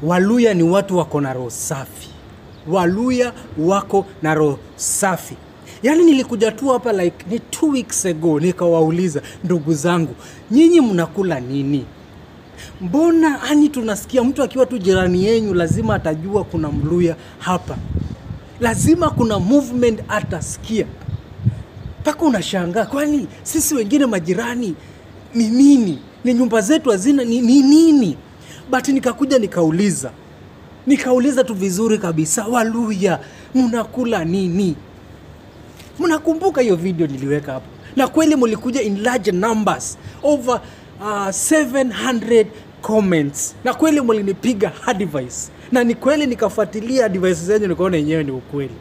Waluya ni watu wako na roho safi. Waluya wako na roho safi. Yaani nilikuja tu hapa like ni 2 weeks ago, nikawauliza ndugu zangu, nyinyi mnakula nini? Mbona ani tunasikia mtu akiwa tu jirani yenyu lazima atajua kuna Mluya hapa. Lazima kuna movement atasikia. Paka unashangaa, kwani sisi wengine majirani ni nini? Ni nyumba zetu hazina ni nini? But nikakuja nikauliza. Nikauliza tu vizuri kabisa, Waluya mnakula nini? Mnakumbuka hiyo video niliweka hapo? Na kweli mlikuja in large numbers, over 700 comments. Na kweli mlinipiga advice. Na ni kweli nikafuatilia advice zenyu, nikaona yenyewe ni ukweli.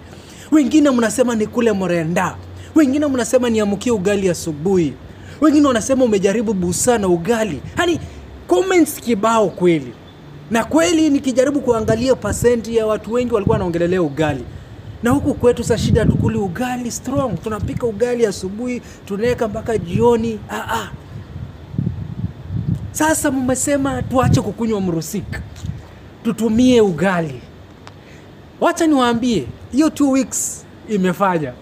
Wengine mnasema nikule mrenda. Wengine mnasema niamkie ugali asubuhi. Wengine wanasema umejaribu busa na ugali. Yaani comments kibao kweli. Na kweli nikijaribu kuangalia percent ya watu wengi walikuwa wanaongelelea ugali. Na huku kwetu sasa shida tukuli ugali strong. Tunapika ugali asubuhi, tunaweka mpaka jioni. Sasa mmesema tuache kukunywa mrusik, tutumie ugali. Wacha niwaambie, hiyo 2 weeks imefanya.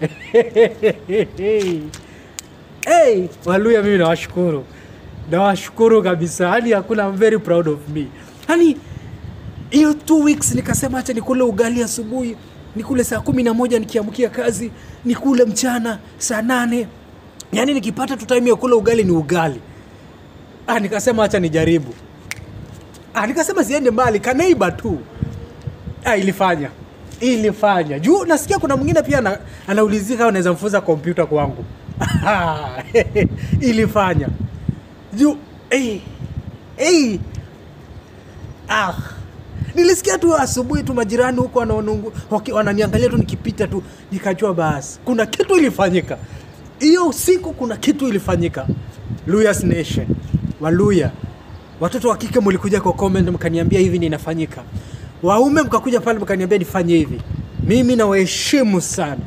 Hey, Waluya mimi nawashukuru. Nawashukuru kabisa. Yaani hakuna, I'm very proud of me. Yaani hiyo 2 weeks nikasema acha nikule ugali asubuhi, nikule saa 11 nikiamkia kazi, nikule mchana saa 8. Yaani nikipata tu time ya kula ugali ni ugali. Nikasema acha nijaribu. Nikasema siende mbali, kaneiba tu. Ilifanya. Ilifanya. Juu nasikia kuna mwingine pia anaulizia kama naweza mfunza kompyuta kwangu. Ilifanya. Juu nilisikia tu asubuhi tu majirani huko wananiangalia tu nikipita tu, nikajua basi kuna kitu ilifanyika. Hiyo usiku kuna kitu ilifanyika. Luyas Nation, Waluya, watoto wa kike mlikuja kwa comment mkaniambia hivi ni inafanyika. Waume mkakuja pale mkaniambia nifanye hivi. Mimi nawaheshimu sana.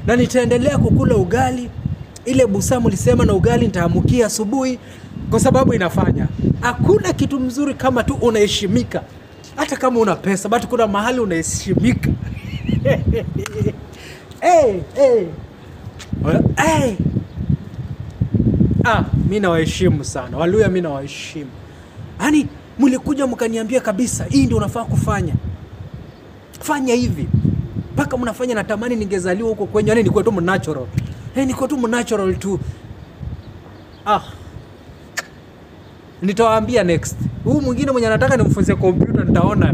Na nitaendelea kukula ugali. Ile busa mlisema na ugali nitaamukia asubuhi kwa sababu inafanya. Hakuna kitu mzuri kama tu unaheshimika. Hata kama una pesa, but kuna mahali unaheshimika. Hey, hey. Hey. Mimi nawaheshimu sana. Waluya mimi nawaheshimu. Yaani mlikuja mkaniambia kabisa hii ndio unafaa kufanya. Fanya hivi. Paka mnafanya, natamani ningezaliwa huko kwenye. Yaani nikuwa tu natural. Nikuwa tu natural tu. Nitawaambia next. Huu mwingine mwenye anataka nimfunze kompyuta nitaona.